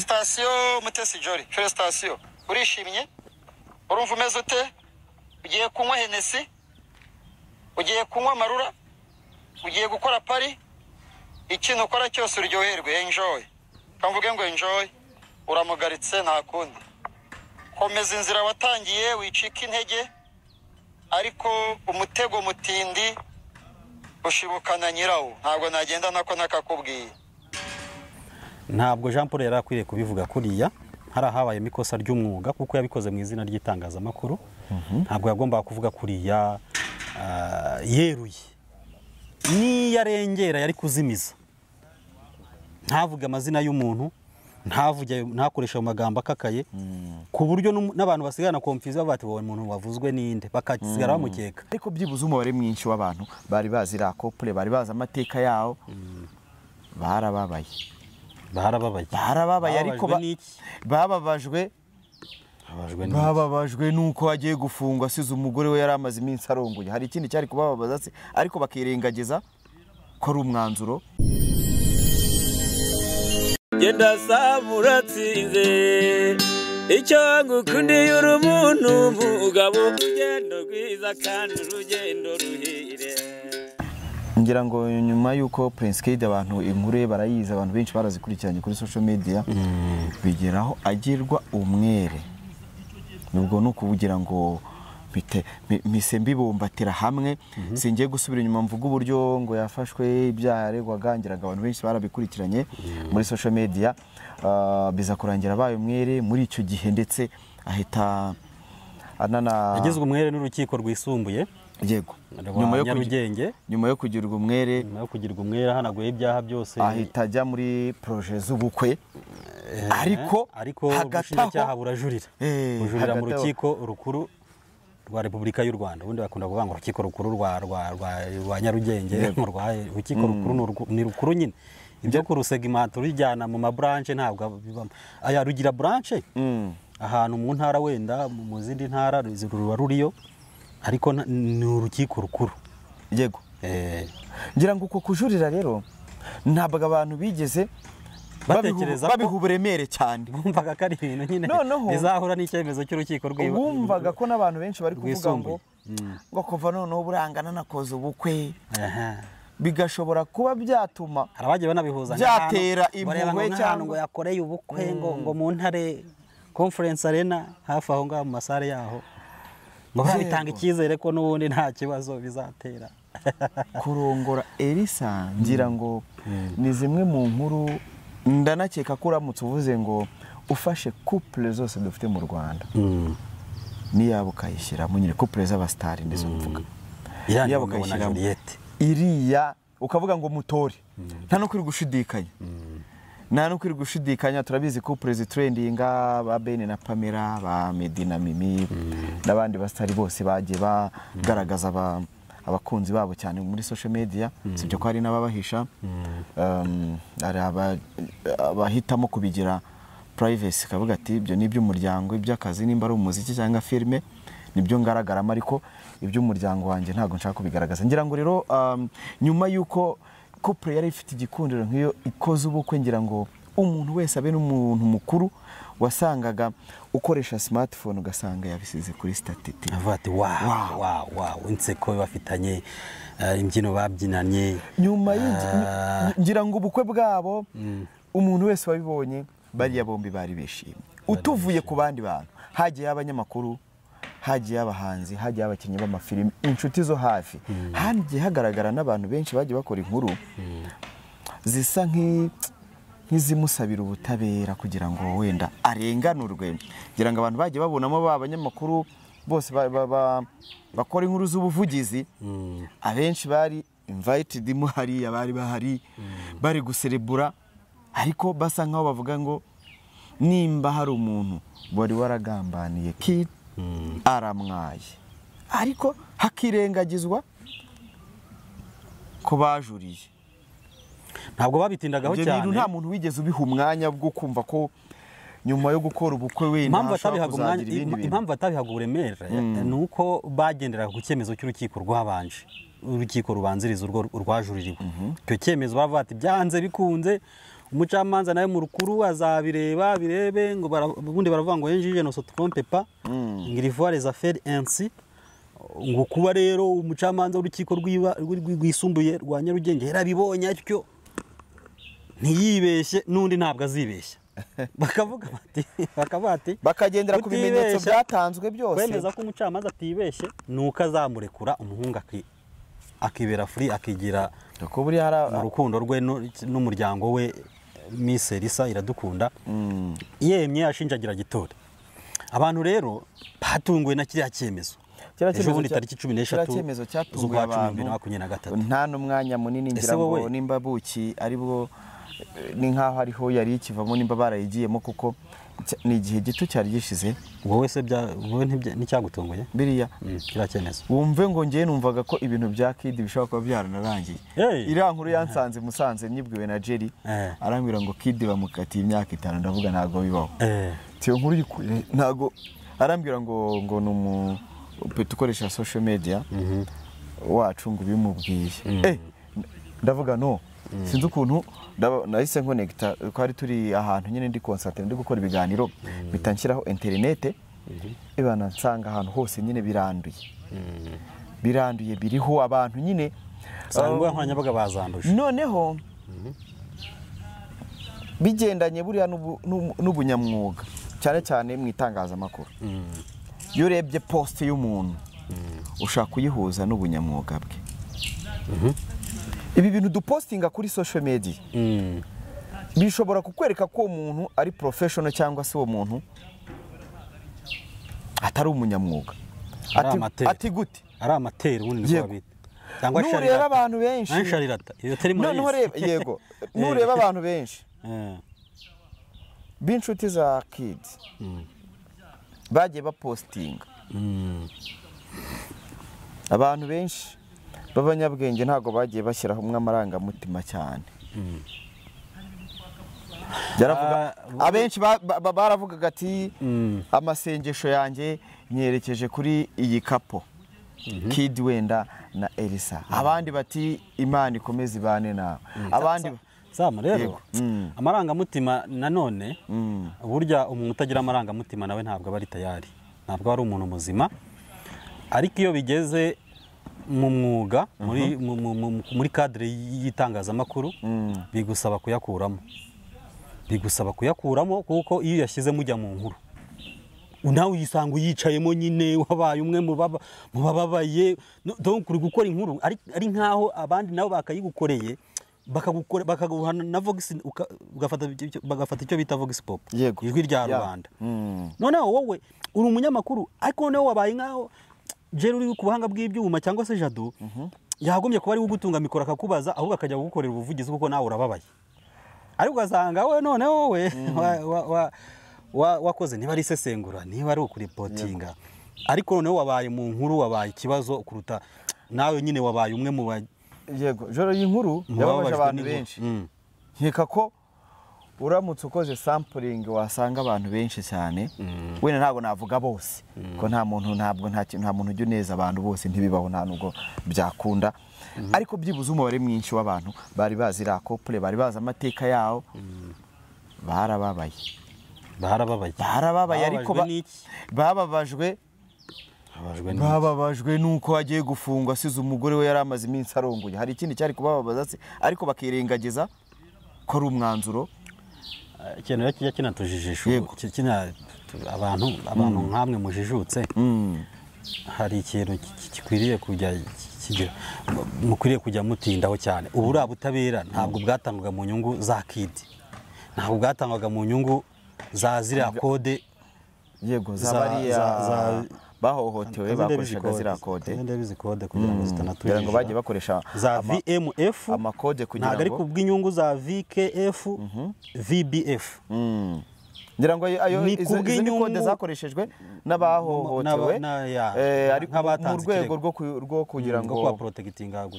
Félicitations Mutesi Jolly, félicitations. Urishimye? Urumva umeze ute? Ugiye kunywa Hennessy? Ugiye kunywa Amarula? Ugiye gukora party? Ikintu ukora cyose uryoherwe, enjoy. Kamvuge ngo enjoy. Uramugaritse nta kundi. Komeza inzira watangiye, wicika intege, ariko umutego mutindi ushibukana nyirawo. Ntabwo nagenda nako nakakubwiye. Ntabwo Jean Paul yari akwiriye kubivuga kuriya. Hari ahabayemo ikosa ry'umwuga kuko yabikoze mu izina ry'itangazamakuru. Ntabwo yagombaga kuvuga kuriya yeruye. Niyo arengera yari kuzimiza, ntavuge amazina y'umuntu, ntavuge, ntakoreshe ayo magambo akakaye, ku buryo n'abantu basigara na confusion bavuga bati wowe muntu wavuzwe ninde, bakasigara bamukeka. Ariko byibuze umubare mwinshi w'abantu bari bazi iriya couple, bari bazi amateka yawo, barababaye. Barababaye. Barababaye, ariko Bababajwe n'iki? Bababajwe Bababajwe n'iki? Bababajwe nuko agiye gufungwa asize umugore we yari amaze iminsi arongoye. Hari ikindi cyari kubababaza se? Ariko bakirengagiza ko ari umwanzuro. Genda saba uratsinze, icyo ngukundiye uri umuntu mugabo, urugendo rwiza kandi urugendo ruhire. Ngira ngo nyuma y'uko Prince Kid, abantu inkuru ye barayizi, abantu benshi barazikurikiranye kuri social media, bigeraho agirwa umwere. Nubwo ni ukugira ngo mpise mbibumbatira hamwe, singiye gusubira inyuma mvuga uburyo ngo yafashwe, ibyaha yaregwaga. Ngira ngo abantu benshi barabikurikiranye muri social media. Biza kurangira abaye umwere muri icyo gihe, ndetse ahita anana Yagizwe umwere n'urukiko rwisumbuye rwa Nyarugenge. Nyuma yo kugirwa umwere, Nyuma yo kugirwa umwere, ahanaguye ibyaha byose, ahita ajya muri projet z'ubukwe, ariko ariko hagati ubushinjacyaha aho burajurira, bujurira mu hagati aho. Rukiko Rukuru rwa Repubulika y'u Rwanda. Ubundi bakunda kuvuga ngo Urukiko Rukuru rwa Nyarugenge, ngo urukiko rukuru ni rukuru nyine. Ibyo kurusegimenta rujyana mu ma branche ntabwo bibamo. Aya rugira branche ahantu mu ntara, wenda mu zindi ntara ruba ruriyo, ariko ni urukiko rukuru. Ngira ngo uko kujurira rero ntabwo abantu bigeze Batekereza ko- babiha uburemere cyane. Bumvaga ko ari ibintu nyine bizahura n'icyemezo cy'urukiko Bumvaga ko n'abantu benshi bari kuvuga ngo rwisumbuye. Ngo kuva noneho burangana nakoze ubukwe, bigashobora kuba byatuma Hari abagiye banabihuza byatera nk'ahantu, bareba ngo impuhwe nk'ahantu cyangwa- ngo yakoreye ubukwe ngo mu Ntare Conference Arena, hafi aho ngaho mu masare yaho, ngo bitanga icyizere ko n'ubundi nta kibazo bizatera. Kurongora Elisa, ngira ngo ni zimwe mu nkuru ndanakeka ko uramutse uvuze ngo ufashe couple zose dufite mu Rwanda niyaba ukayishyiramo nyine, couple z'abasitari ndetse mvuga, Iriya ni niyaba Romeo na ukayishyiramo, Juliette. Iriya ukavuga ngo mutore, nta no kuri gushidikanya, nta no kuri gushidikanya. Turabizi couple zitrendinga, ba Ben na Pamela, ba Meddy na Mimi n'abandi basitari bose bagiye bagaragaza abakunzi babo cyane muri social media. Sibyo ko hari n'ababahisha, hari abahitamo kubigira privacy, kavuga ati ibyo ni iby'umuryango, iby'akazi, nimba ari umuziki cyangwa filime nibyo ngaragaramo, ariko iby'umuryango wanjye ntabwo nshaka kubigaragaza. Ngira ngo rero nyuma y'uko couple yari ifite igikundiro nk'iyo ikoze ubukwe, ngira ngo umuntu wese abe n'umuntu mukuru wasangaga ukoresha smartphone ugasanga yabisize kuri status. Avuga ati wow, wow, wow, inseko bafitanye, imbyino babyinanye. Nyuma ngira ngo ubukwe bwabo, umuntu wese wabibonye, bariya bombi bari bishimye. Utuvuye ku bandi bantu, hagiye abanyamakuru, hagiye abahanzi, hagiye abakinnyi b'amafilimi, inshuti zo hafi, hagiye hagaragara n'abantu benshi bagiye bakora inkuru zisa nk'izimusabira ubutabera kugira ngo wenda arenganurwe. Ngira ngo abantu bagiye babonamo ba banyamakuru bose bakora inkuru z'ubuvugizi, abenshi bari invited mo hariya, bari bahari bari guserebura, ariko basa nkaho bavuga ngo nimba hari umuntu wari waragambaniye Kid, aramwaye, ariko hakirengagizwa ko bajuriye. Ntabwo babitindagaho Ibyo cyane. bintu nta muntu wigeze ubiha umwanya bwo kumva ko nyuma yo gukora ubukwe wenda Impamvu hashobora batabihaga umwanya, kuzagira ibindi bintu. impamvu batabihaga uburemere ni uko bagenderaga ku cyemezo cy'urukiko rwabanje, urukiko rubanziriza urwo rwajuririwe. Icyo cyemezo baravuga ati byanze bikunze Umucamanza nawe mu rukuru azabireba birebe ngo ubundi baravuga ngo un juge ne se trompe pas, ngo il voit les affaires ainsi. Ngo kuba rero umucamanza w'urukiko rwisumbuye rwa Nyarugenge yarabibonye atyo ntiyibeshye, n'undi ntabwo azibeshya. Bakavuga bati bakagendera ku bimenyetso byatanzwe byose, kwemeza ko umucamanza atibeshye nuko azamurekura umuhungu akibera free, akigira mu rukundo rwe n'umuryango we. Miss Elsa Iradukunda yemye ashinjagira gitore. Abantu rero batunguwe na kiriya cyemezo. Ejo bundi tariki 13 z'ukwa 2023, nta n'umwanya munini ngira ngo nimba buki ari bwo ni nkaho ariho yari ikivamo, nimba barayigiyemo kuko ni igihe gito cyari gishize. Wowe se wowe nticyagutunguye biriya kiriya cyemezo? Wumve ngo ngiye numvaga ko ibintu bya Kid bishobora kuba byaranarangiye. Iriya nkuru yansanze Musanze nyibwiwe na Jerry, arambwira ngo Kid bamukatiye imyaka 5, ndavuga ntago bibaho. Tiyo nkuru yikuye ntago, arambwira ngo ni umu ukoresha social media wacu ngo bimubwiye. Ndavuga no sinzi ukuntu nahise nkonekita, twari turi ahantu nyine ndi concentrate ndi gukora ibiganiro, mpita nshyiraho internet, ibana nsanga ahantu hose nyine biranduye biranduye biriho abantu nyine sangwa nkoranyambaga bazanduje. Noneho bigendanye buriya n'ubunyamwuga cyane cyane mu itangazamakuru. Iyo urebye post y'umuntu ushaka kuyihuza n'ubunyamwuga bwe. Ibi bintu dupostinga kuri social media bishobora kukwereka ko umuntu ari professional cyangwa se uwo muntu atari umunyamwuga. Ati gute? Ari amateur ubundi niko babita. Cyangwa sharira. Nureba abantu benshi. Sharirata. Iyo teri muri. Noneho reba yego. Nureba abantu benshi. B'inshuti za Kid. Bagiye bapostinga. Abantu benshi b'abanyabwenge ntago bagiye bashyiraho umwe amarangamutima cyane. Yaravuga abenshi baravugaga ati amasengesho yanjye nyerekeje kuri iyi kapo Kid wenda na Elsa. Abandi bati Imana ikomeze ibane nawe. Abandi Sama rero amarangamutima nanone burya umuntu utagira amarangamutima nawe ntabwo aba ari tayari, ntabwo ari umuntu muzima. Ariko iyo bigeze mu mwuga muri cadre y'itangazamakuru bigusaba kuyakuramo, bigusaba kuyakuramo kuko iyo yashyize mujya mu nkuru nawe uyisanga uyicayemo nyine wabaye umwe mu bababaye. Donc uri gukora inkuru ari nkaho abandi nabo bakayigukoreye, bakagukora bakaguha na vox, bagafata icyo bita vox pop, ijwi rya rubanda. Noneho wowe uri umunyamakuru ariko noneho wabaye nkaho Jerry uri ku buhanga bw'ibyuma cyangwa se Jado yagombye kuba ari ugutunga mikoro akakubaza, ahubwo akajya gukorera ubuvugizi kuko nawe urababaye. Ariko ugasanga we noneho wowe wakoze niba ari isesengura niba ari ukuripotinga, ariko noneho wabaye mu nkuru wabaye ikibazo kuruta nawe nyine wabaye umwe mu yego. Joro y'inkuru yababaje abantu benshi. Nkeka ko uramutse ukoze sampling wasanga abantu benshi cyane. Wenda ntabwo navuga bose ko nta muntu ntabwo nta muntu ujya uneza abantu bose, ntibibaho nta nubwo byakunda. Ariko byibuze umubare mwinshi w'abantu bari bazi la couple, bari bazi amateka yawo, barababaye barababaye. Ariko bababajwe nuko agiye gufungwa asize umugore we yari amaze iminsi arongoye. Hari ikindi cyari kubababaza se, ariko bakirengagiza ko ari umwanzuro. Ikintu rero kijya kinatujijisha abantu nkamwe mujijutse, hari ikintu gikwiriye kujya kigira mukwiriye kujya mutindaho cyane. Ubura butabera ntabwo bwatangwaga mu nyungu za Kid, ntabwo bwatangwaga mu nyungu za ziriya kode. Yego, za bahohotewe bakoreshaga ziriya kode, ndabizi kode kugira ngo zitanatujijisha, kugira ngo bagiye bakoresha za VMF amakode kugira ngo ntabwo ari kubw'inyungu za VKF VBF. Ngira ngo ayo izo ni kode zakoreshejwe n'abahohotewe ariko mu rwego rwo kugira ngo kuba protectinga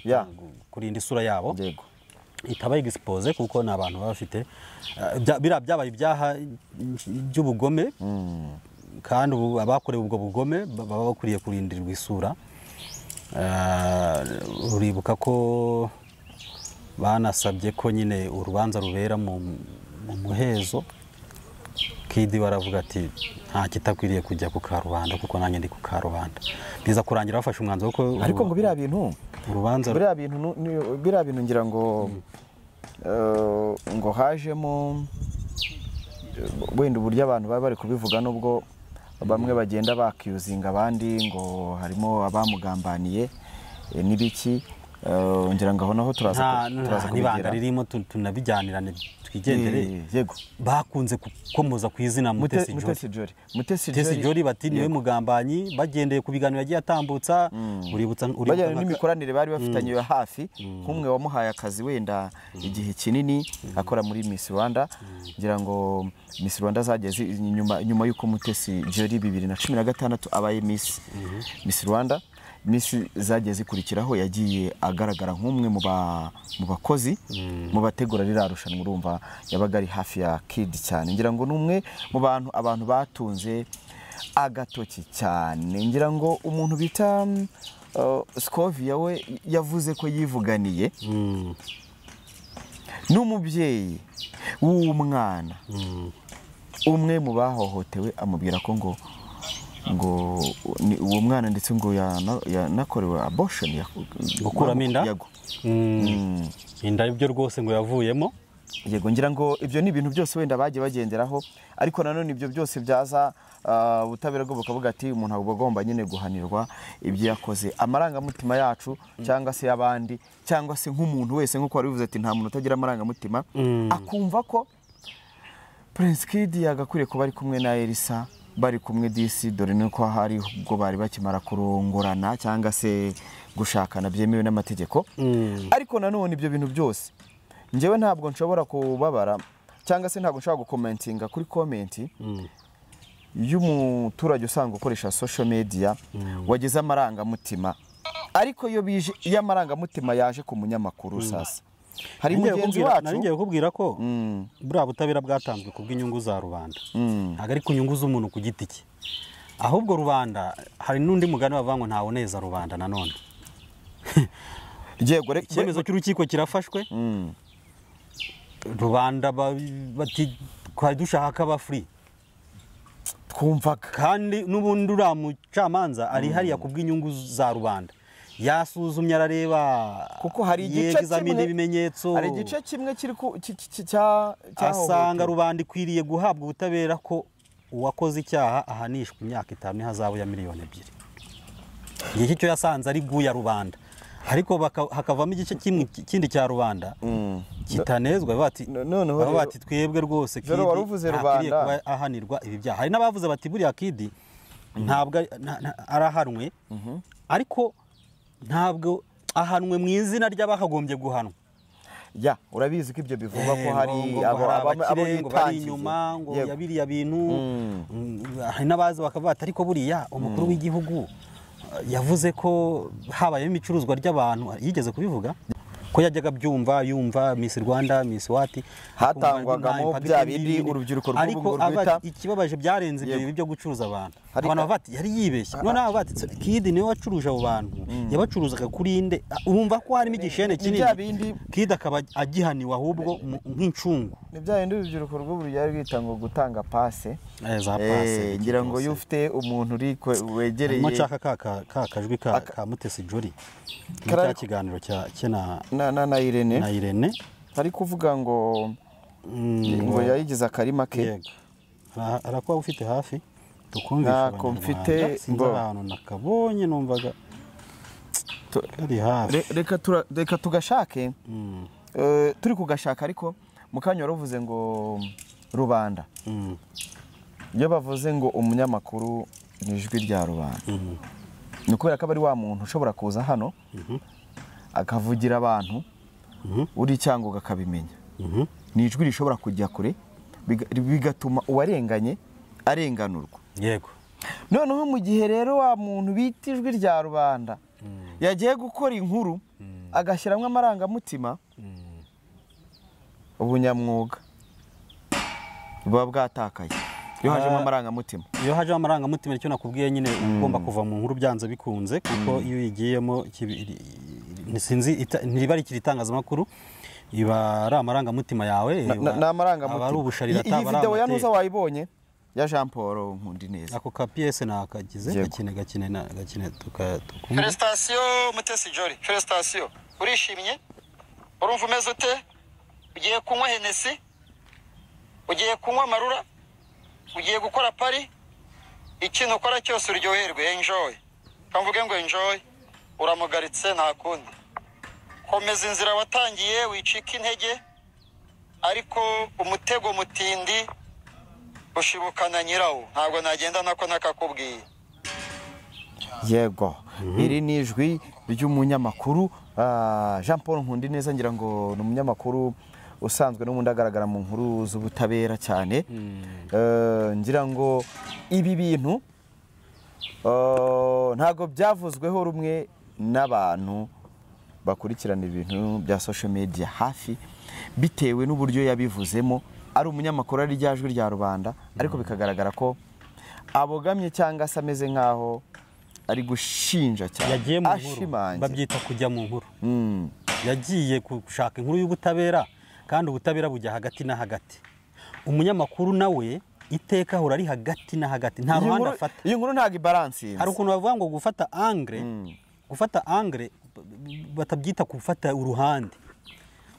kurinda isura yabo itaba expose, kuko n'abantu baba bafite bira byabaye ibyaha by'ubugome, kandi abakorewe ubwo bugome baba bakwiriye kurindirwa isura. Uribuka ko Banasabye ko nyine urubanza rubera mu muhezo. Kidi baravuga ati nta kitakwiriye kujya ku karubanda kuko nanjye ndi ku karubanda. Biza kurangira bafashe umwanzuro ko ariko ngo biriya bintu urubanza biriya bintu ngira ngo ngo hajemo wenda uburyo abantu baba bari kubivuga nubwo bamwe bagenda bakiyuzinga abandi ngo harimo abamugambaniye n'ibiki, ngira ngo aho naho turaza n'ibanga ririmo tunabijyanirane twigendere. Yego, bakunze gukomoza ku izina Mutesi Jolly. Mutesi Jolly bati niwe mugambanyi, bagendeye ku biganiro yagiye atambutsa, uributsa bajyanye n'imikoranire bari bafitanye ya hafi, nk'umwe wamuhaye akazi wenda igihe kinini akora muri Miss Rwanda. Ngira ngo Miss Rwanda zageze nyuma y'uko Mutesi Jolly 2016 abaye Miss Rwanda, Miss zagiye zikurikiraho yagiye agaragara nk'umwe mu bakozi mu bategura ririya rushanwa, urumva yabaga ari hafi ya Kid cyane. Ngira ngo n'umwe mu bantu abantu batunze agatoki cyane. Ngira ngo umuntu bita Scovia we yavuze ko yivuganiye n'umubyeyi w'umwana umwe mu bahohotewe, amubwira ko ngo uwo mwana ndetse ngo yanakorewe abortion, gukuramo inda. Inda ibyo rwose ngo yavuyemo. Yego, ngira ngo ibyo ni ibintu byose wenda bagiye bagenderaho, ariko nanone ibyo byose byaza ubutabera bwo bukavuga ati umuntu agomba nyine guhanirwa ibyo yakoze. Amarangamutima yacu cyangwa se y'abandi cyangwa se nk'umuntu wese, nk'uko wari bivuze ati nta muntu utagira amarangamutima, akumva ko Prince Kid yagakwiriye kuba ari kumwe na Elsa, bari kumwe disi, dore nuko hari ubwo bari bakimara kurongorana cyangwa se gushakana byemewe n'amategeko. Ariko nanone ibyo bintu byose njyewe ntabwo nshobora kubabara cyangwa se ntabwo nshobora gukomentinga kuri comment y'umuturage usanga ukoresha social media wagize amarangamutima. Ariko iyo bije iyo amarangamutima yaje ku munyamakuru sasa hari mugenzi wacu naringiye kukubwira ko buriya butabera bwatanzwe ku bw'inyungu za rubanda, ntabwo ari ku nyungu z'umuntu ku giti cye, ahubwo rubanda. Hari n'undi mugani bavuga ngo ntawoneza rubanda. Nanone yego, icyemezo cy'urukiko kirafashwe, rubanda bati twari dushaka aba free twumvaga, kandi n'ubundi uriya mucamanza ari hariya ku bw'inyungu za rubanda, yasuzumye arareba kuko hari igice kimwe ibimenyetso, hari igice kimwe kiri cya asanga rubanda ikwiriye guhabwa ubutabera ko uwakoze icyaha ahanishwa imyaka 5 n'ihazabu ya miliyoni 2. Igihe cyo yasanze ari guya rubanda, ariko hakavamo igice kimwe kindi cya rubanda kitanezwa, bati bati twebwe rwose Kid kuba ahanirwa ibi byaha. Hari n'abavuze bati buriya Kid ntabwo arahanwe, ariko ntabwo ahanwe mu izina ry'abakagombye guhanwa. Ya, urabizi ko ibyo bivugwa ko hari abo bari inyuma ngo yabiriya bintu. Hari n'abazi bakavuga ati ariko buriya umukuru w'igihugu yavuze ko habayemo icuruzwa ry'abantu, yigeze kubivuga ko yajyaga byumva yumva Miss Rwanda, Miss Wati, hatangwagamo bya bindi urubyiruko rw'ubu rwita. Ikibabaje byarenze ibyo byo gucuruza abantu. Abantu bati yari yibeshye, none abo bati Kid niwe wacuruje abo bantu, yabacuruzaga kuri inde? Urumva ko harimo igishene kinini, Kid akaba agihaniwe ahubwo nk'incungu. Ni bya bindi urubyiruko rw'ubu ryari rwita ngo gutanga passe, za passe. Ngira ngo iyo ufite umuntu uri wegereye, nshaka ka kajwi ka Mutesi Jolly cya kiganiro cya kena na Irene, na Irene ari kuvuga ngo ngo yayigize akarima ke. Arakuba ufite hafi tukumvisha abanyarwanda. Sinzi ahantu nakabonye numvaga ari hafi. Reka tugashake, turi kugashaka. Ariko mukanya waravuze ngo rubanda, iyo bavuze ngo umunyamakuru ni ijwi rya rubanda, ni kubera ko ari wa muntu ushobora kuza hano akavugira abantu uri cyangwa akabimenya. Ni ijwi rishobora kujya kure bigatuma uwarenganye arenganurwa. Yego. Noneho mu gihe rero wa muntu bita ijwi rya rubanda yagiye gukora inkuru agashyiramo amarangamutima, ubunyamwuga buba bwatakaye. Iyo hajemo amarangamutima, iyo hajemo amarangamutima icyo nakubwiye nyine ugomba kuva mu nkuru byanze bikunze, kuko iyo uyigiyemo Sinzi, ntiriba rikiri itangazamakuru, iba ari amarangamutima yawe. Ni amarangamutima. Aba ari ubusharira. Iyi video ya ntuza wayibonye ya Jean Paul Nkundineza? Ako ka PS nakagize gakine gakine na gakine tukumve. Félicitations Mutesi Jolly, félicitations. Urishimye? Urumva umeze ute? Ugiye kunywa Hennessy? Ugiye kunywa amarura? Ugiye gukora party? Ikintu ukora cyose uryoherwe, enjoy. Kamvuge ngo enjoy. Uramugaritse, nta kundi. Komeza inzira watangiye, wicika intege, ariko umutego mutindi ushibukana nyirawo. Ntabwo nagenda nako nakakubwiye. Yego, iri ni ijwi ry'umunyamakuru Jean Paul Nkundineza. Ngira ngo ni umunyamakuru usanzwe n'ubundi agaragara mu nkuru z'ubutabera cyane. Ngira ngo ibi bintu ntabwo byavuzweho rumwe n'abantu bakurikirana ibintu bya social media hafi, bitewe n'uburyo yabivuzemo. Ari umunyamakuru, ari rya jwi rya rubanda, ariko bikagaragara ko abogamye cyangwa se ameze nk'aho ari gushinja cyane. Yagiye mu nkuru. Ashimangira. Babyita kujya mu nkuru. Yagiye gushaka inkuru y'ubutabera, kandi ubutabera bujya hagati na hagati. Umunyamakuru nawe iteka ahora ari hagati na hagati, nta Iyi ruhande afata. Iyi nkuru ntabwo ibaransinze. Hari ukuntu bavuga ngo gufata angle, gufata angle batabyita gufata uruhande.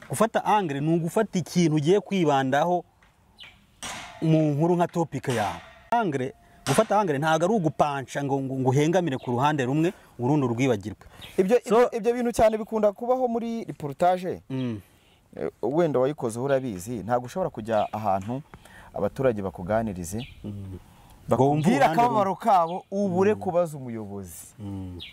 Gufata angle ni ugufata ikintu ugiye kwibandaho mu nkuru nka topic yawe. Angle, gufata angle ntabwo ari ugupanca ngo uhengamire ku ruhande rumwe, urundi urwibagirwe. Ibyo bintu cyane bikunda kubaho muri reportage. Wenda wayikozeho urabizi, ntabwo ushobora kujya ahantu abaturage bakuganirize, Ngo wumve bakubwire uruhande rumwe. akababaro kabo, ubure kubaza umuyobozi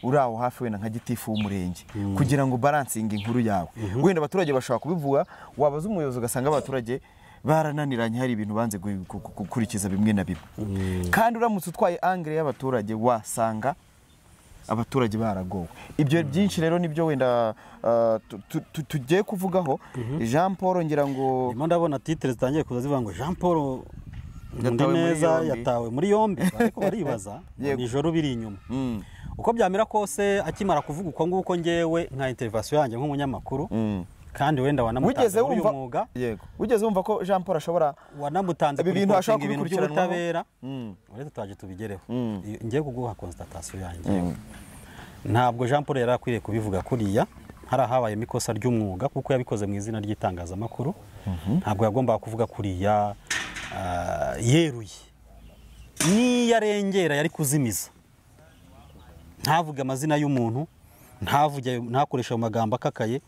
uri aho hafi, wenda nka gitifu w'umurenge, kugira ngo baransinge inkuru yawe. Wenda abaturage bashobora kubivuga, wabaza umuyobozi ugasanga abaturage barananiranye, hari ibintu banze gukurikiza bimwe na bimwe. Kandi uramutse utwaye angle y'abaturage, wasanga abaturage baragowe. Ibyo byinshi rero nibyo wenda tugiye kuvugaho. Jean Paul, ngira ngo Ndimo ndabona titre zitangiye kuza zivuga ngo Jean Paul Yatawe muri Nkundineza yombi. yatawe muri yombi, ariko baribaza nijoro biri inyuma. Uko byamera kose, akimara kuvuga uko nguko, ngewe nka intervention yanjye nk'umunyamakuru, kandi wenda wanamutanze Wigeze muri uyu wumva mwuga, Yego, wigeze wumva ko Jean Paul ashobora wanamutanze ibi bintu ashobora kuripotinga ibintu kubikurikiranwaho? by'ubutabera, uretse twaje tubigereho. Ngiye kuguha constatation yanjye. Ntabwo Jean Paul yari akwiriye kubivuga kuriya. Hari ahabayemo ikosa ry'umwuga, kuko yabikoze mu izina ry'itangazamakuru. Ntabwo yagombaga kuvuga kuriya yeruye. Niyo arengera yari kuzimiza, ntavuge amazina y'umuntu, ntavuge, ntakoreshe ayo magambo akakaye,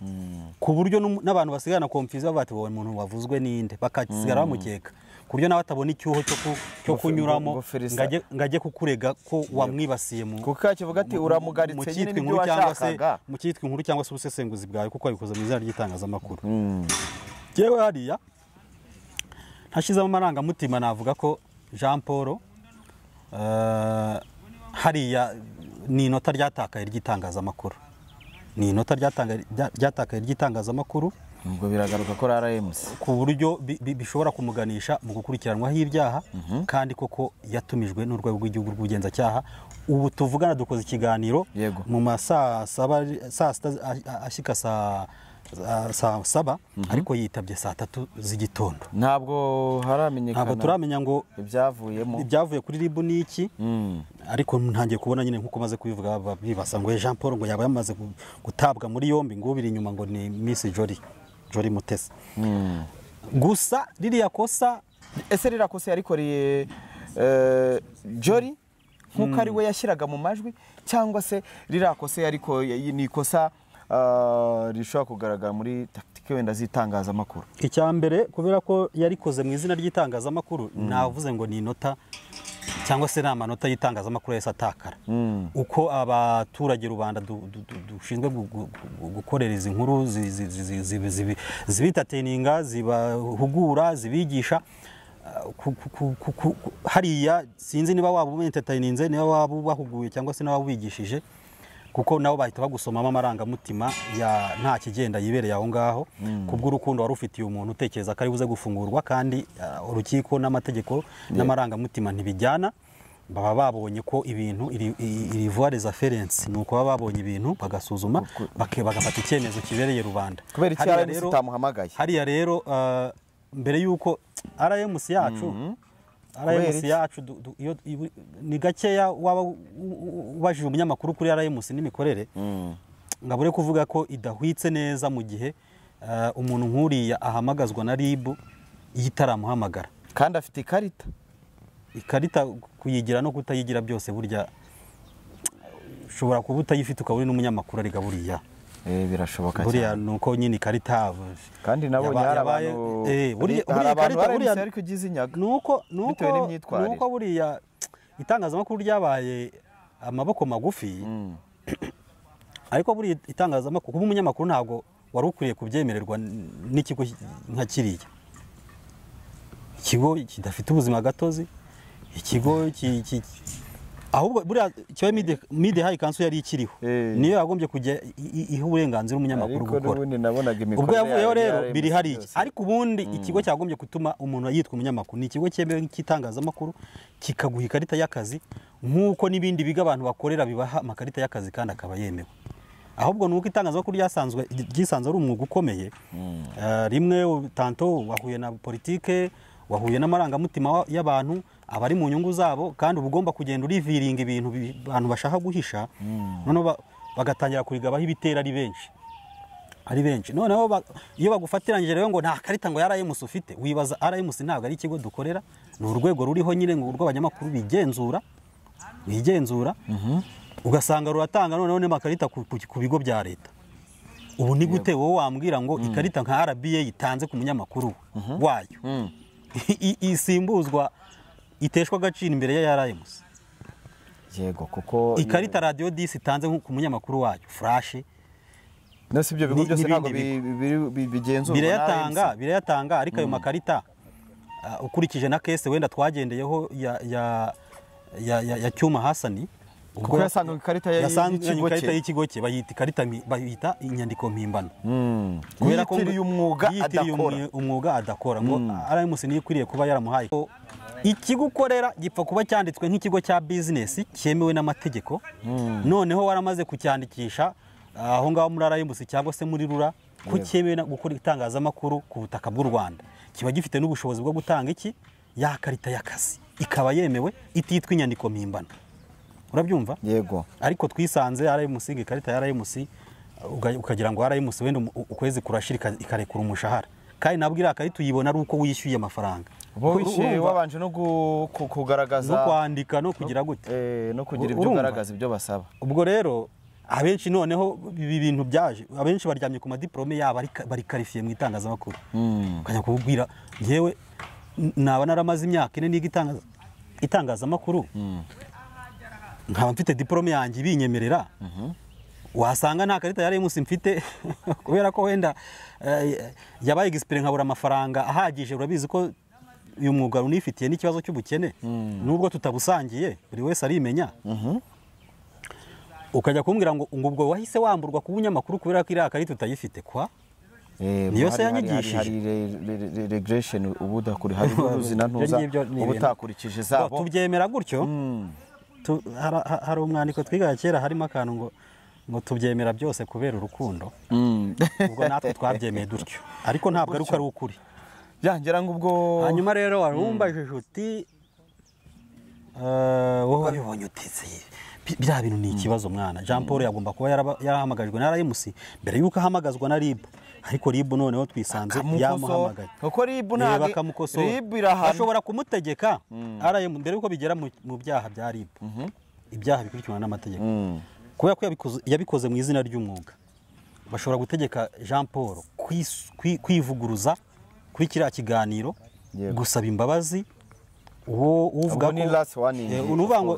ku buryo n'abantu basigara na confusion, bavuga bati: "Wowe muntu wavuzwe ninde?" Bakasigara bamukeka, ku buryo nawe atabona icyuho cyo kunyuramo ngo Felisa- ngo ajye kukurega ko wamwibasiye mu Kuko yakivuga ati uramugaritse mu nyine cyitwa nibyo inkuru cyangwa se washakaga. mu cyitwa inkuru cyangwa se ubusesenguzi bwawe, kuko wabikoze mu izina ry'itangazamakuru. Yewe, hariya ntashyizemo amarangamutima, navuga ko Jean Paul hariya ni inota ryatakaye ry'itangazamakuru, ni inota ryatakaye ry'itangazamakuru. Ubwo biragaruka ko RMC Ku buryo bishobora kumuganisha mu gukurikiranwaho ibyaha, kandi koko yatumijwe n'urwego rw'igihugu rw'ubugenzacyaha. Ubu tuvugana dukoze ikiganiro mu ma saa saba, saa 6 ashyika saa 7, ariko yitabye saa 3 z'igitondo. Ntabwo haramenyekana. Ntabwo turamenya ngo ibyavuyemo. Ibyavuye kuri RIB ni iki, ariko ntangiye kubona nyine nk'uko maze kubivuga, bibasa ngo Jean Paul ngo yaba yamaze gutabwa muri yombi, ngo ubiri inyuma ngo ni Miss Jolly, Jolly Mutesi. Gusa ririya kosa Ese ririya kosa yarikoreye Jolly nk'uko ari we yashyiraga mu majwi, cyangwa se ririya kosa yariko ni ikosa rishobora kugaragara muri tactique wenda z'itangazamakuru? Icya mbere, kubera ko yarikoze mu izina ry'itangazamakuru, navuze ngo ni inota cyangwa se ni amanota y'itangazamakuru yahise atakara. Uko abaturage rubanda dushinzwe gukorera izi nkuru zibitateninga, zibahugura, zibigisha, hariya sinzi niba waba ubentertaininze, niba waba ubahuguye cyangwa se niba wabigishije, kuko nabo bahita bagusomamo amarangamutima ya nta kigenda yibereye aho ngaho, kubw'urukundo wari ufitiye umuntu utekereza ko ari buze gufungurwa, kandi urukiko n'amategeko n'amarangamutima ntibijyana. Baba babonye ko ibintu iri voie des affaires, nuko baba babonye ibintu bagasuzuma bagafata icyemezo kibereye rubanda. Kubera iki RMC itamuhamagaye? Hariya rero mbere yuko RMC yacu RMC yacu ni gakeya waba ubajije umunyamakuru kuri RMC n'imikorere, ngabure kuvuga ko idahwitse neza mu gihe umuntu nkuriya ahamagazwa na RIB yitaramuhamagara kandi afite ikarita. Ikarita kuyigira no kutayigira byose burya ushobora kuba utayifite ukaba uri n'umunyamakuru arega buriya. Birashoboka cyane. Buriya nuko nyine ikarita kandi nabonye hari abantu buriya ikarita buriya ariko igize inyaga nuko nuko buriya itangazamakuru ryabaye amaboko magufi. Ariko buriya itangazamakuru kuba umunyamakuru ntabwo wari ukwiye kubyemererwa n'ikigo nka kiriya, ikigo kidafite ubuzima gatozi, ikigo ahubwo buriya cyo Media High Council yari ikiriho niyo yagombye kujya iha uburenganzira umunyamakuru gukora. Ubwo yavuyeho rero biri hariya. Ariko ubundi ikigo cyagombye gutuma umuntu yitwa umunyamakuru ni ikigo cyemewe cy'itangazamakuru kikaguha ikarita y'akazi nk'uko n'ibindi biga abantu bakorera bibaha amakarita y'akazi kandi akaba yemewe. Ahubwo nuko itangazamakuru ryasanzwe ryisanzwe ari umwuga ukomeye, rimwe tanto wahuye na politike, wahuye n'amarangamutima y'abantu abari mu nyungu zabo, kandi ubugomba kugenda uriviringa ibintu abantu bashaka guhisha, noneho bagatangira kurigabaho ibitera ari benshi ari benshi. Noneho iyo bagufatiranyije rero ngo nta karita ngo ya RMC ufite, wibaza RMC ntabwo ari ikigo dukorera, ni urwego ruriho nyine ngo rw'abanyamakuru bigenzura ugasanga ruratanga noneho n'amakarita ku bigo bya leta. Ubu ni gute wowe wambwira ngo ikarita nka RBA itanze ku munyamakuru wayo isimbuzwa iteshwa agaciro imbere ya RMC? Yego, kuko ikarita Radio 10 itanze ku munyamakuru wayo Flash, no si ibyo bigo byose ntabwo bigenzurwa birayatanga birayatanga. Ariko ayo makarita ukurikije na case wenda twagendeyeho ya ya ya Cyuma Hasani, kuko yasanga ikarita y'ikigo cye bayita ikarita bayita inyandiko mpimbano, kubera ko yitiriye umwuga adakora ngo RMC niyo ikwiriye kuba yaramuhaye. Ikigo ukorera gipfa kuba cyanditswe nk'ikigo cya business cyemewe n'amategeko, noneho waramaze kucyandikisha aho ngaho muri RMC cyangwa se muri RURA ko cyemewe gukora itangazamakuru ku butaka bw'u Rwanda, kiba gifite n'ubushobozi bwo gutanga iki ya karita y'akazi ikaba yemewe ititwa inyandiko mpimbano. Urabyumva? Yego. Ariko twisanze RMC ikarita ya RMC ukagira ngo RMC wenda ukwezi kurashira ikarekura umushahara, kandi nabwo iriya karita uyibona ari uko wishyuye amafaranga. Wishyuye wabanje no kugaragaza no kwandika no kugira gute no kugira ibyo ugaragaza ibyo basaba. Ubwo rero abenshi noneho ibi bintu byaje abenshi baryamye ku madiplome yabo bari qualifié mu itangazamakuru. Ukajya kubwira yewe naba naramaze imyaka ine niga itangazamakuru nkaba mfite diplome yanjye ibinyemerera, wasanga nta karita ya RMC mfite kubera ko wenda yabaye expert nkabura amafaranga ahagije. Urabizi ko uyu mwuga unifitiye n'ikibazo cy'ubukene nubwo tutabusangiye buri wese arimenya. Ukajya kumbwira ngo ubwo wahise wamburwa ku bunyamakuru kubera ko iriya karita utayifite kwa niyo se yanyigishije. Hari regression ubudakuri hari uruzina ntuza ubutakurikije zabo tubyemera gutyo. Hari umwandiko twigaga kera harimo akantu ngo tubyemera byose kubera urukundo. Ubwo natwe twabyemeye dutyo, ariko ntabwo ari uko ari ukuri. Ngira ngo ubwo hanyuma rero warumbajije uti wowe wabibonye utetse biriya bintu ni ikibazo mwana. Jean Paul yagomba kuba yarahamagajwe na RMC mbere yuko ahamagazwa na RIB, ariko RIB noneho twisanze yamuhamagaye kuko RIB ntabwo RIB irahana, ashobora kumutegeka RM mbere yuko bigera mu byaha bya RIB, ibyaha bikurikiranwa n'amategeko, kubera ko yabikoze mu izina ry'umwuga bashobora gutegeka Jean Paul kwivuguruza kuri kiriya kiganiro, gusaba imbabazi. Uwo uvuga ko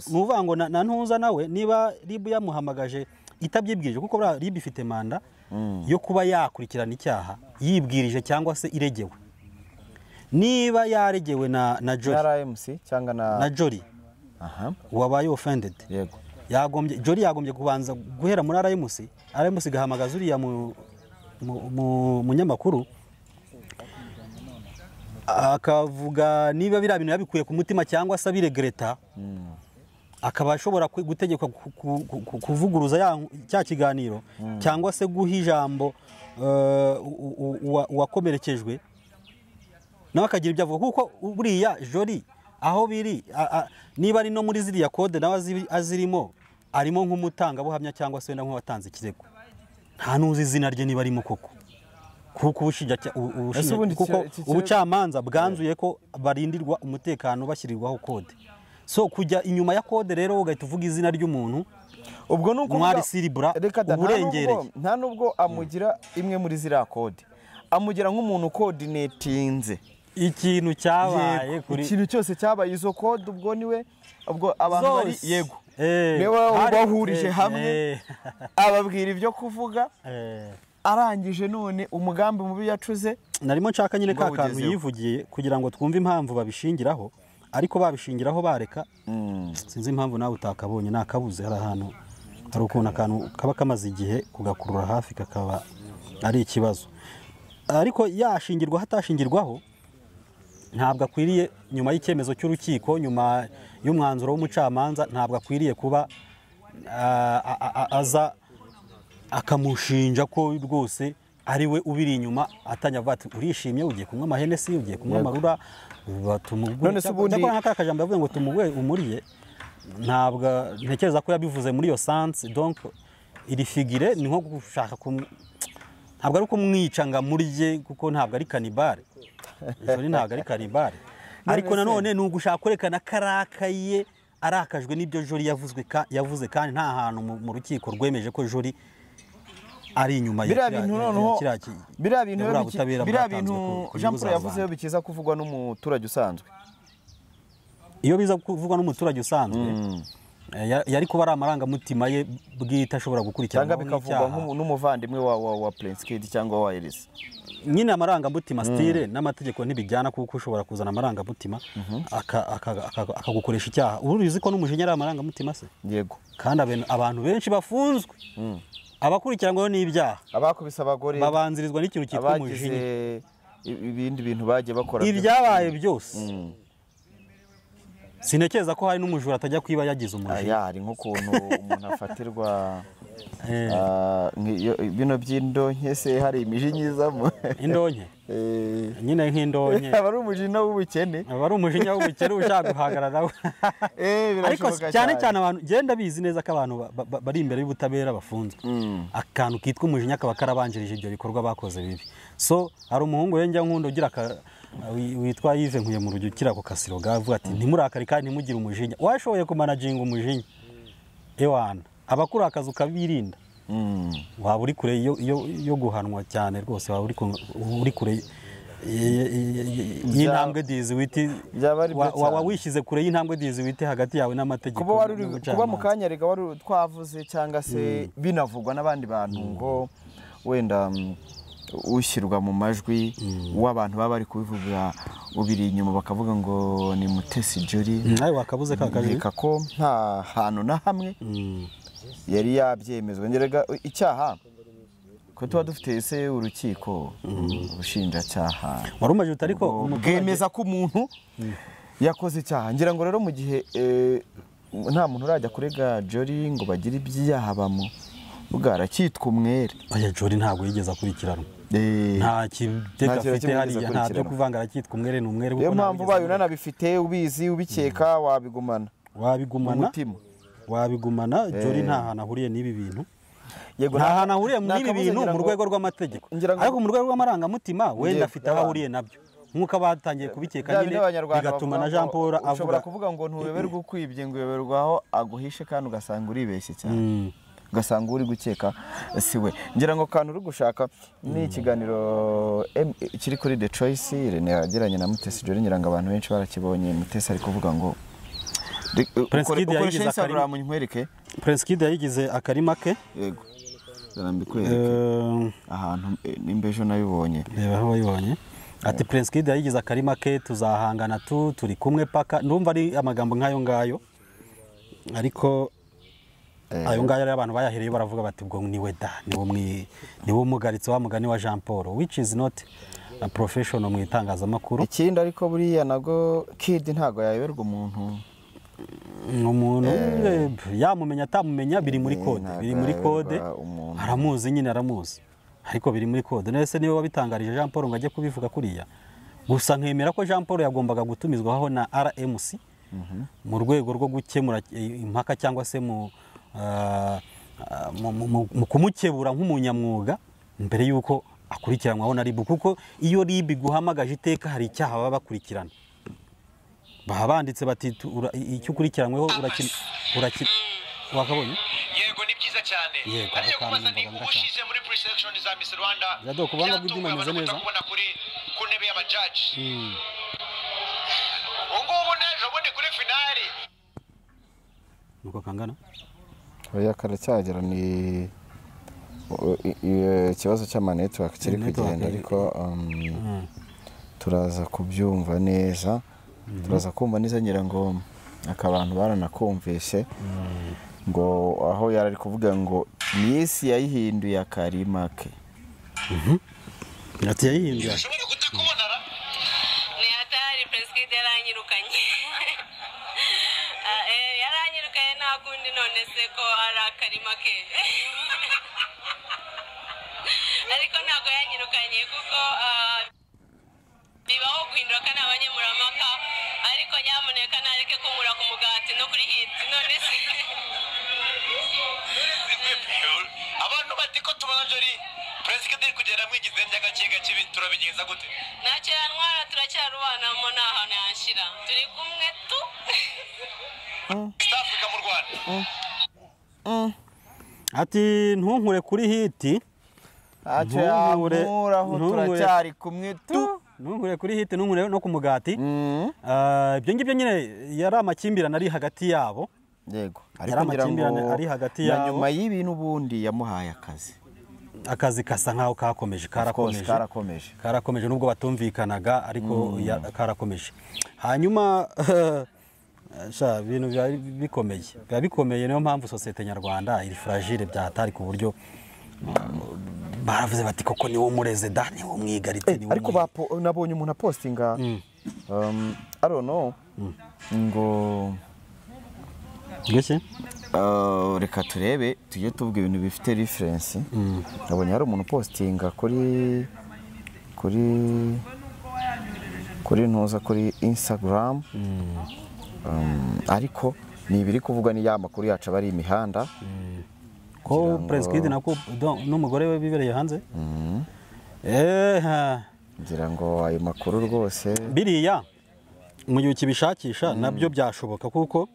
nuvuga ngo na ntuza nawe niba RIB yamuhamagaje itabyibwirije, kuko RIB ifite manda yo kuba yakurikirana icyaha yibwirije cyangwa se iregewe. Niba yaregewe na Jolly RMC cyangwa na Jolly wabaye offended, yego yagombye Jolly yagombye kubanza guhera muri RMC, RMC gahamagaza uriya munyamakuru akavuga niba biriya bintu yabikuye ku mutima cyangwa se abiregreta. akaba ashobora gutegekwa kuvuguruza cya kiganiro cyangwa se guha ijambo uwakomerekejwe nawe akagira ibyo avuga, kuko buriya Jolly aho biri niba ari no muri ziriya kode nawe azirimo, arimo nk'umutangabuhamya cyangwa se wenda nk'uwatanze ikirego, nta n'uzi izina rye niba arimo koko, kuko ubucamanza bwanzuye ko barindirwa umutekano bashyirirwaho kode. So kujya inyuma ya kode rero ugahita uvuga izina ry'umuntu, ubwo nuko mwari siribura uburengereye. Nta nubwo amugira imwe muri ziriya kode, amugira nk'umuntu coordinatinze ikintu cyabaye kuri ikintu cyose cyabaye izo kode, ubwo niwe ubwo abantu bari yego niwe bahurije hamwe ababwira ibyo kuvuga, arangije none umugambi mubi yacuze. Narimo nshaka nyine ka kantu yivugiye kugira ngo twumve impamvu babishingiraho, ariko babishingiraho bareka sinzi impamvu nawe utakabonye, nakabuze. Hari ahantu hari ukuntu akantu kaba kamaze igihe kugakurura hafi kakaba ari ikibazo, ariko yashingirwa hatashingirwaho ntabwo akwiriye nyuma y'icyemezo cy'urukiko, nyuma y'umwanzuro w'umucamanza, ntabwo akwiriye kuba aza akamushinja ko rwose ari we ubiri inyuma, atanya avuga ati urishimye ugiye kunywa amahenesi, ugiye kunywa amarura, none se ubundi nka kajambo yavuze ngo tumuwe umuriye, ntabwo ntekereza ko yabivuze muri iyo sense. Donc iri figure ni nko gushaka ntabwo ari kumwica ngo amurye, kuko ntabwo ari kanibare, Jolly ntabwo ari kanibare, ariko nanone ni ugushaka kwerekana karakaye arakajwe n'ibyo Jolly yavuze, kandi nta hantu mu rukiko rwemeje ko Jolly ari inyuma ya biriya bintu. Noneho biriya bintu Jean Paul yavuze bikiza kuvugwa n'umuturage usanzwe. Iyo biza kuvugwa n'umuturage usanzwe yari kuba ari amarangamutima ye bwite ashobora gukurikirana, cyangwa bikavugwa n'umuvandimwe wa Prince Kid cyangwa wa Elisa. Nyine amarangamutima style n'amategeko ntibijyana, kuko ushobora kuzana amarangamutima akagukoresha icyaha. Uruzi ko n'umujinya ari amarangamutima se? Yego. Kandi abantu benshi bafunzwe abakurikiranyweho n'ibyaha, abakubise abagore, babanzirizwa n'ikintu cyitwa umujinya, ibindi bintu bagiye bakora, ibyabaye byose. Sinekeza ko hari n'umujura atajya kwiba yagize umujinya. Hari nk'ukuntu umuntu afatirwa bino by'indonke se, hari imijinya izamo indonke nyine nk'indonke, aba ari umujinya w'ubukene, aba ari umujinya w'ubukene ushaka guhagarara. Ariko cyane cyane abantu genda bizi neza ko abantu bari imbere y'ubutabera bafunzwe, akantu kitwa umujinya kaba karabanjirije ibyo bikorwa bakoze bibi. So hari umuhungu njya nkunda ugira witwa Yves Nkuye mu rujya ukira ako kasiro gavuga ati ntimurakare kandi ntimugire umujinya. Washoboye kumanaginga umujinya ewana abakurakaza ukabirinda, waba uri kure yo guhanwa cyane rwose, waba uri kure y'intambwe diziwiti, waba wishyize kure y'intambwe diziwiti hagati yawe n'amategeko. Kuba mu kanya rega wari twavuze cyangwa se binavugwa n'abandi bantu ngo wenda ushyirwa mu majwi w'abantu baba bari kubivuga ubiri inyuma bakavuga ngo ni Mutesi Jolly, nawe wakabuze ka kajwi ko nta hantu na hamwe yari yabyemezwa. Ngerega icyaha ko tuba dufite ese urukiko ubushinjacyaha warumaje utariko bwemeza ko umuntu yakoze icyaha. Ngira ngo rero mu gihe nta muntu urajya kurega Jolly ngo bagire ibyaha bamu bwaracyitwa umwere. Oya Jolly ntabwo yigeze akurikiranwa, nta kitega afite hariya, nta byo kuvanga, aracyitwa umwere ni umwere. Niyo mpamvu ubaye unanabifite ubizi ubikeka wabigumana, wabigumana. Jolly nta hantu ahuriye n'ibi bintu, nta hantu ahuriye n'ibi bintu mu rwego rw'amategeko, ariko mu rwego rw'amarangamutima wenda afite aho ahuriye nabyo, nk'uko abatangiye kubikeka nyine bigatuma na Jean Paul avuga. Ushobora kuvuga ngo ntuyoberwe ukwibye ngo uyoberwe aho aguhishe, kandi ugasanga uribeshye cyane, ugasanga uri gukeka si we. Ngira ngo kantu uri gushaka ni ikiganiro kiri kuri The Choice Irene yagiranye na Mutesi Jolly, ngira ngo abantu benshi barakibonye. Mutesi ari kuvuga ngo ukoresha Instagram nkwereke. Prince Kid yayigize akarima ke. Yego, ndambikwereke ahantu nimba ejo nabibonye, reba aho wayibonye. Ati Prince Kid yayigize akarima ke, tuzahangana turi kumwe paka. Ndumva ari amagambo nk'ayo ngayo, ariko ayo ngayo ari abantu bayahereye baravuga bati ubwo niwe da, niwe umugaritse wa mugani wa Jean Paul, which is not a professional mu itangazamakuru. Ikindi ariko buriya nago Kid ntago yayoberwa umuntu Umuntu yamumenya atamumenya biri muri kode, biri muri kode, aramuzi nyine, aramuzi, ariko biri muri kode. Nese niwe wabitangarije Jean Paul ngo ajye kubivuga kuriya. Gusa nkemera ko Jean Paul yagombaga gutumizwaho na RMC mu rwego rwo gukemura impaka cyangwa se mu kumukebura nk'umunyamwuga mbere yuko akurikiranwaho na RIB, kuko iyo RIB guhamagaje iteka hari icyaha baba bakurikirana. Baba banditse bati icyo ukurikiranyweho urakina wakabonye. Yego ni byiza cyane. Ariko kubaza ni ubushize muri pre-selection za Miss Rwanda Jado kubanga bw'ibyuma bimeze neza kubona kuri ku ntebe y'abajaji. Ubungubu n'ejo bundi kuri finali nuko kangana. Oya karacyagera, ni ikibazo cy'ama network kiri kugenda, ariko turaza kubyumva neza. Turaza kumva neza, ngira ngo akabantu baranakumvise ngo aho yarari kuvuga ngo Miss yayihinduye akarima ke. Ati yayihinduye. Ushobora kutakubonara? Ni hatari, Prince yaranyirukanye. Yaranyirukanye nta kundi, none se ko ari akarima ke. Ariko ntabwo yanyirukanye kuko bibaho guhindura kandi abanyemuramaka, ariko nyamuneka nareke kunkura ku mugati no kuri hit. None se abantu bati ko tubona Jolly Prince Kid kugera mwigize njya gake turabigenza gute? Ntacyo yantwara, turacyarubanamo, nta hantu yanshira, turi kumwe tu. East Africa mu Rwanda. Ati ntunkure kuri hiti, ntacyo yankuraho, turacyari kumwe tu. Ntunkure kuri hiti, ntunkure no ku mugati. Ibyo ngibyo nyine yari amakimbirane ari hagati yabo. Yego, ariko ngira ngo ari hagati yabo. Nyuma y'ibintu ubundi yamuhaye akazi. Akazi kasa nkaho kakomeje, karakomeje nubwo batumvikanaga, ariko karakomeje. Hanyuma sha ibintu bikomeye, biba bikomeye. Niyo mpamvu sosiyete nyarwanda iri fragile byatari, ku buryo baravuze bati koko niwo mureze da, niwo mwigaritse, niwo. Ariko nabonye umuntu apostinga I don't know ngo ngeke reka turebe tujye tuvuga ibintu bifite reference. Nabonye hari umuntu postinga kuri kuri kuri ntuza kuri Instagram, ariko ni ibiri kuvuga ni ya makuru yacu bari imihanda ko Prince Kid nako n'umugore we bibereye hanze. Ngira ngo ayo makuru rwose biriya mu gihe ukibishakisha nabyo byashoboka, kuko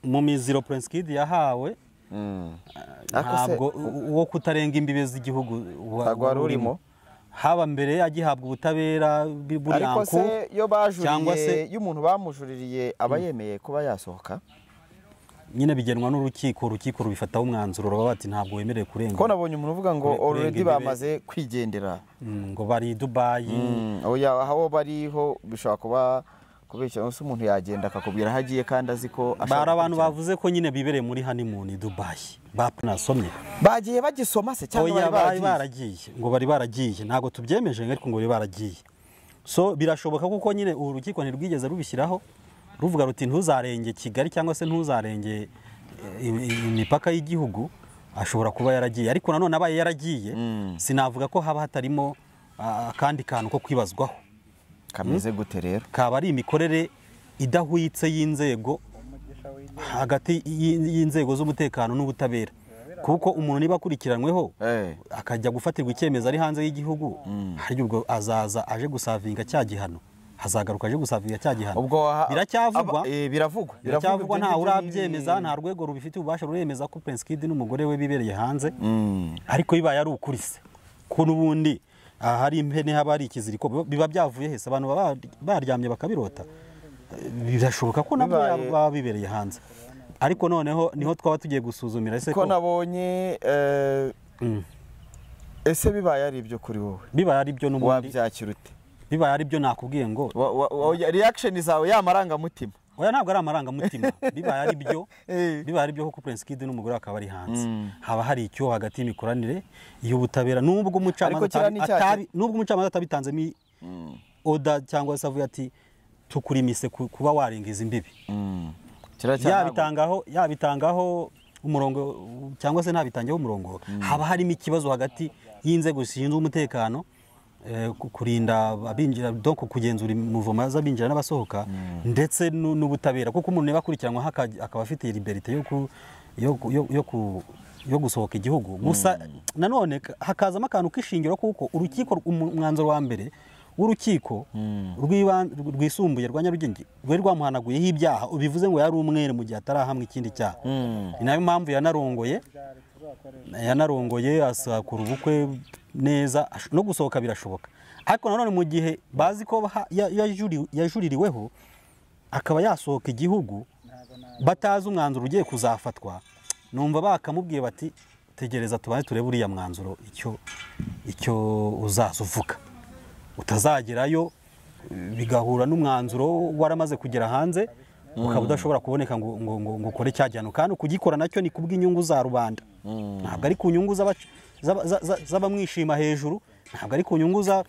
mu miziro Prince Kid yahawe ntabwo uwo kutarenga imbibe z'igihugu wari urimo, haba mbere agihabwa ubutabera ariko se yo bajuriye, y'umuntu bamujuririye aba yemeye kuba yasohoka nyine bigenwa n'urukiko, urukiko rubifataho umwanzuro baba bati ntabwo wemerewe kurenga. Ko nabonye umuntu uvuga ngo already bamaze kwigendera ngo bari Dubai. Oya aho bariho bishobora kuba kubeshya, umuntu umuntu yagenda akakubwira aho agiye kandi azi ko ashaka. Abantu bavuze ko nyine bibereye muri honeymoon i Dubai, bapnasomye bagiye bagisoma se cyangwa bari baragiye, ngo bari baragiye, ntabwo tubyemeje ariko ngo bari baragiye. So birashoboka kuko nyine uru rukiko ntirwigeze rubishyiraho ruvuga ruti ntuzarenge Kigali cyangwa se ntuzarenge imipaka y'igihugu, ashobora kuba yaragiye. Ariko nanone abaye yaragiye sinavuga ko haba hatarimo akandi kantu ko kwibazwaho. Kameze gute rero? Kaba ari imikorere idahwitse y'inzego hagati y'inzego z'umutekano n'ubutabera, kuko umuntu niba akurikiranyweho akajya gufatirwa icyemezo ari hanze y'igihugu, hari ubwo azaza aje gusavinga cya gihano, hazagaruka aje gusavinga cya gihano. Biracyavugwa, biracyavugwa, nta urabyemeza, nta rwego rubifite ububasha ruremeza ko Prince Kid n'umugore we bibereye hanze. Ariko bibaye ari ukuri se ko n'ubundi hari impene haba ari ikiziriko biba byavuye hese, abantu baba baryamye bakabirota, birashoboka ko nabwo baba bibereye hanze. Ariko noneho niho twaba tugiye gusuzumira ese ko nabonye ese bibaye ari ibyo kuri wowe, bibaye ari ibyo n'ubundi wabyakira ute? Bibaye ari byo nakubwiye ngo reaction zawe ya marangamutima. Oya ntabwo ari amarangamutima, bibaye ari byo, bibaye ari byo kuko Prince Kid n'umugore akaba ari hanze, haba hari icyo hagati y'imikoranire y'ubutabera, nubwo umucamanza atabi, nubwo umucamanza atabitanzemo oda cyangwa se avuye ati Tukurimise kuba warenga izi imbibi. Yabitangaho umurongo cyangwa se ntabitangeho umurongo, haba harimo ikibazo hagati y'inzego zishinzwe umutekano, kurinda abinjira, donc kugenzura imuvoma z'abinjira n'abasohoka, ndetse n'ubutabera, kuko umuntu niba akurikiranwa akaba afite liberté yo gusohoka igihugu. Gusa nanone hakazamo akantu k'ishingiro, kuko urukiko, umwanzuro wa mbere w'urukiko rwisumbuye rwa Nyarugenge rwari rwamuhanaguyeho ibyaha, bivuze ngo yari umwere mu gihe atarahamwa ikindi cyaha. Ni nayo mpamvu yanarongoye asakura ubukwe neza, no gusohoka birashoboka. Ariko nanone mu gihe bazi ko yajuririweho akaba yasohoka igihugu batazi umwanzuro ugiye kuzafatwa, numva bakamubwiye bati tegereza tubanze turebe uriya mwanzuro icyo uzaza uvuga, utazagerayo bigahura n'umwanzuro waramaze kugera hanze, ukaba udashobora kuboneka ngo ukore cya gihano. Kandi kugikora nacyo ni kubw'inyungu za rubanda, ntabwo ari ku nyungu z'abamwishima hejuru, ntabwo ari ku nyungu za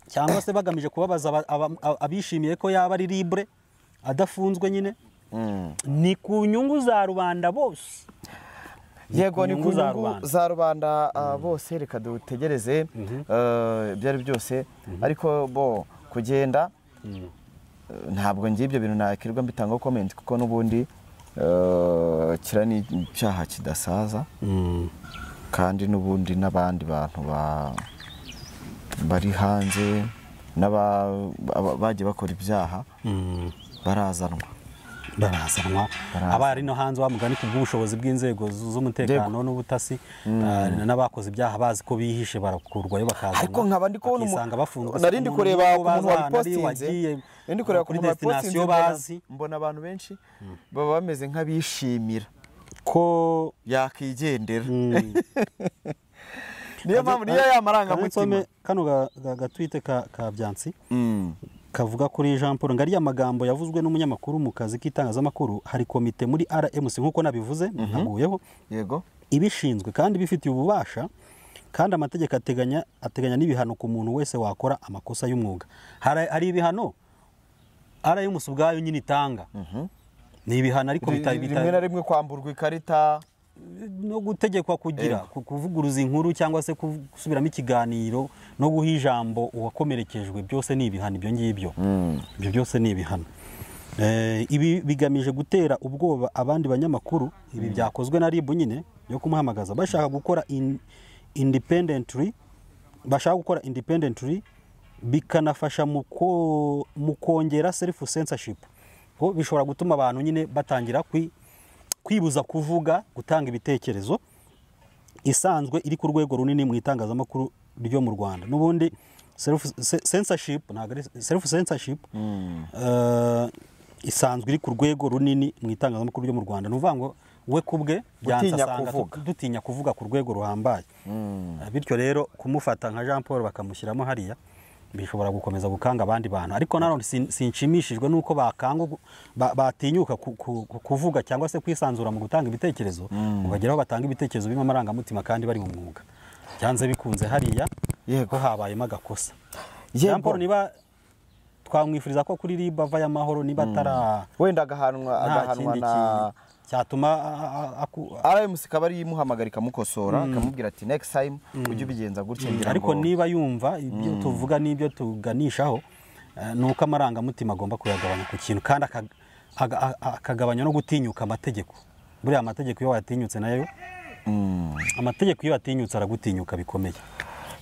cyangwa se bagamije kubabaza abishimiye ko yaba ari libre adafunzwe nyine, ni ku nyungu za rubanda bose. Yego, ni ku nyungu za rubanda bose. Reka dutegereze ibyo ari byose, ariko bo kugenda ntabwo ngiye ibyo bintu nakirwa mbitanga comment, kuko n'ubundi kira ni icyaha kidasaza, kandi n'ubundi n'abandi bantu bari hanze bagiye bakora ibyaha barazanwa. Abari no hanze bamugani ku bw'ubushobozi bw'inzego z'umutekano n'ubutasi, n'abakoze ibyaha bazi ko bihishe barakurwayo bakazanwa. Ariko nkaba ndi kubona nari ndi kureba umuntu wabipostinze, ndi kureba ku destination bazi, mbona abantu benshi baba bameze nk'abishimira ko yakigendera. Niyo mpamvu niyo yamarangamutima. Kano gatwite ka Byansi kavuga kuri Jean Paul, ngari amagambo yavuzwe n'umunyamakuru mu kazi k'itangazamakuru, hari komite muri RMC nkuko nabivuze ntaguyeho, yego, ibishinzwe kandi bifitiye ububasha, kandi amategeko ateganya n'ibihano ku muntu wese wakora amakosa y'umwuga. Hari ibihano RMC ubwayo nyine itanga, ni ibihano ariko bitari rimwe na rimwe kwamburwa ikarita no gutegekwa kugira kuvuguruza inkuru cyangwa se gusubiramo ikiganiro no guha ijambo uwakomerekejwe, byose ni ibihano ibyo ngibyo. Ibyo byose ni ibihano. Ibi bigamije gutera ubwoba abandi banyamakuru. Ibi byakozwe na RIB nyine yo kumuhamagaza, bashaka gukora independently, bikanafasha mu kongera self censorship, ko bishobora gutuma abantu nyine batangira kwibuza kuvuga, gutanga ibitekerezo isanzwe iri ku rwego runini mu itangazamakuru ryo mu Rwanda. N'ubundi self censorship ntabwo ari self censorship, isanzwe iri ku rwego runini mu itangazamakuru ryo mu Rwanda. Nuvuga ngo we kubwe byansasanga dutinya kuvuga ku rwego ruhambaye. Bityo rero kumufata nka Jean Paul bakamushyiramo hariya bishobora gukomeza gukanga abandi bantu. Ariko nanone sinshimishijwe nuko bakanga batinyuka kuvuga cyangwa se kwisanzura mu gutanga ibitekerezo, ubageraho batanga ibitekerezo birimo amarangamutima kandi bari mu mwuga. Byanze bikunze hariya yego habayemo agakosa. Jean Paul niba twamwifuriza ko kuri RIB ava y'amahoro, niba atara wenda agahanwa na cyatuma RMC kaba ari imuhamagarika mukosora, akamubwira ati next time ujye ubigenza gutya. Ngira ariko niba yumva ibyo tuvuga n'ibyo tuganishaho, nuko amarangamutima agomba kuyagabanya ku kintu, kandi akagabanya no gutinyuka amategeko. Buriya amategeko iyo watinyutse nayo, amategeko iyo watinyutse aragutinyuka bikomeye.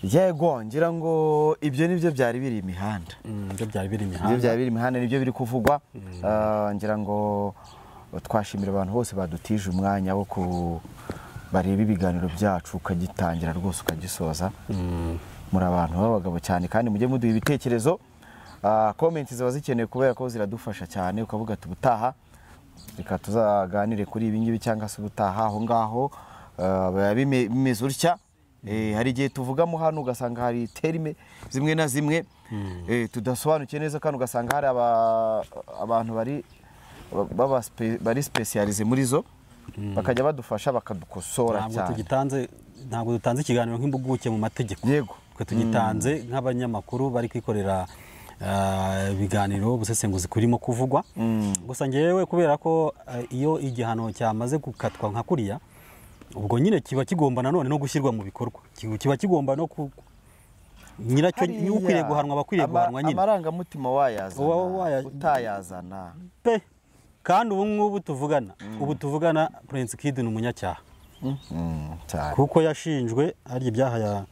Yego, ngira ngo ibyo nibyo byari biri imihanda. Ibyo byari biri imihanda. Ibyo byari biri imihanda nibyo biri kuvugwa. Ngira ngo twashimira abantu bose badutije umwanya wo bareba ibiganiro byacu, ukagitangira rwose ukagisoza. Muri abantu b'abagabo cyane, kandi mujye muduha ibitekerezo. Comments ziba zikeneye kubera ko ziradufasha cyane, ukavuga ati ubutaha reka tuzaganire kuri ibi ngibi, cyangwa se ubutaha aho ngaho bimeze utya. Hari igihe tuvugamo hano ugasanga hari terime zimwe na zimwe tudasobanukiye neza, kandi ugasanga hari abantu bari specialize muri zo, bakajya badufasha bakadukosora cyane. Ntabwo dutanze ikiganiro nk'impuguke mu mategeko. Yego, twe tugitanze nk'abanyamakuru bari kwikorera ibiganiro ubusesenguzi kurimo kuvugwa. Gusa ngewe kubera ko iyo igihano cyamaze gukatwa nka kuriya, ubwo nyine kiba kigomba nanone no gushyirwa mu bikorwa, kiba kigomba no nyiracyo ukwiriye guhanwa abakwiriye guhanwa nyine. Amarangamutima wayazana utayazana pe. Kandi ubu ngubu tuvugana, ubu tuvugana Prince Kid ni umunyacyaha kuko yashinjwe ari ibyaha ya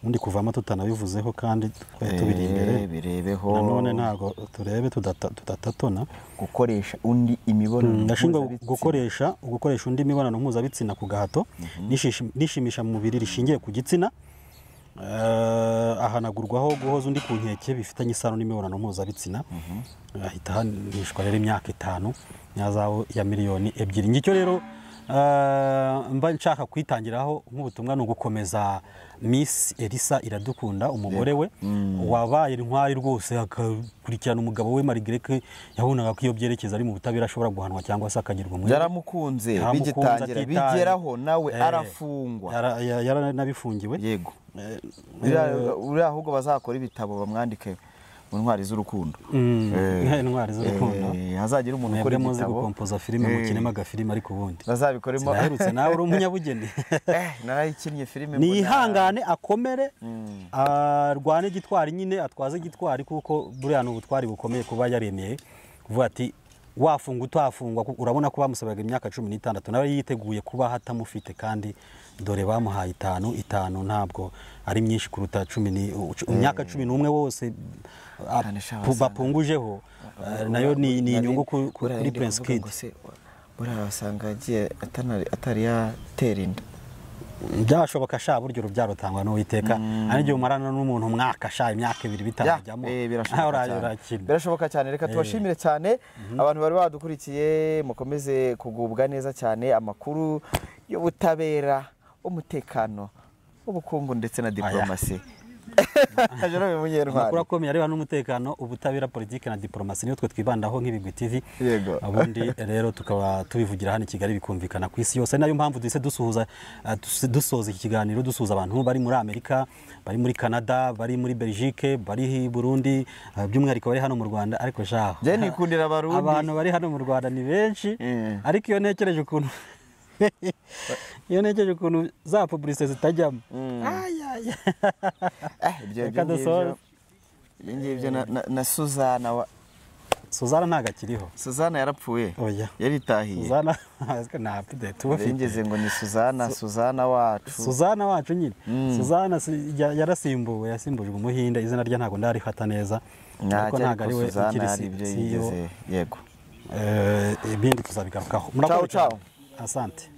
undi kuvamo tutanabivuzeho kandi tubiri imbere birebeho nanone ntago turebe tudatatona gukoresha undi imibonano mpuzabitsina, gukoresha undi imibonano mpuzabitsina ku gahato nishimisha mu mubiri rishingiye ku gitsina, ahanagurwaho guhoza undi ku nkeke bifitanye isano n'imibonano mpuzabitsina, ahita ahanishwa rero imyaka 5 nyazawo ya miliyoni 2. Ngicyo rero mba nshaka kwitangiraho nk'ubutumwa ni ugukomeza Miss Elsa Iradukunda, umugore we wabaye intwari rwose, akakurikirana umugabo we Margaret, yabonaga ko iyo byerekeza ari mu butabera ashobora guhanwa cyangwa se akagirwa umwere. Yaramukunze bigitangira bigeraho nawe arafungwa, yaranabifungiwe. Yego, uriya ahubwo bazakora ibitabo bamwandike mu ntwari z'urukundo. Intwari z'urukundo hazagira umuntu ukora igitabo gukompoza filime mu kinema gafilime, ariko ubundi bazabikoremo. Sinaherutse nawe uri umunyabugeni. Narayikinnye filime. Nihangane akomere, arwane gitwari nyine, atwaze gitwari, kuko buriya ni ubutwari bukomeye kuba yaremeye kuvuga ati wafunga utafungwa. Urabona ko bamusabaga imyaka 16 nawe yiteguye kuba hatamufite, kandi dore bamuhaye 5 ntabwo ari myinshi kuruta 10 imyaka 11 wose bapungujeho, nayo ni inyungu kuri Prince Kid. Burasanga agiye atari yatera inda, byashoboka sha buryo urubyaro rutangwa n'Uwiteka, ari igihe umarana n'umuntu umwaka sha imyaka 2 bitarajyamo. Birashoboka cyane. Reka tubashimire cyane abantu bari badukurikiye, mukomeze kugubwa neza cyane amakuru y'ubutabera, umutekano, ubukungu ndetse na diplomasi. Jerome Munyentwari, amakuru akomeye areba n'umutekano, ubutabera, politike na diplomasi niyo twe twibandaho nk'Ibigwi TV. Ubundi rero tukaba tubivugira hano i Kigali bikumvikana ku isi yose. Nayo mpamvu duhise dusuhuza dusoza iki kiganiro dusuhuza abantu bari muri Amerika, bari muri Canada, bari muri Belgique, bari i Burundi, by'umwihariko bari hano mu Rwanda. Ariko shaho je nikundira abarundi, abantu bari hano mu Rwanda ni benshi, ariko iyo ntekereje ukuntu za publicité zitajyamo, ibyo ngibyo na Suzana Suzana ntago akiriho. Suzana yarapfuye, yaritahiye. Suzana nta update uba ufite. Ngeze ngo ni Suzana, Suzana wacu, Suzana wacu nyine. Suzana yarasimbuwe, yasimbujwe umuhinde, izina rye ntago ndarifata neza, ariko ntago ari we ukiri CEO. Yego, ibindi tuzabigarukaho. Ciao ciao. Asante.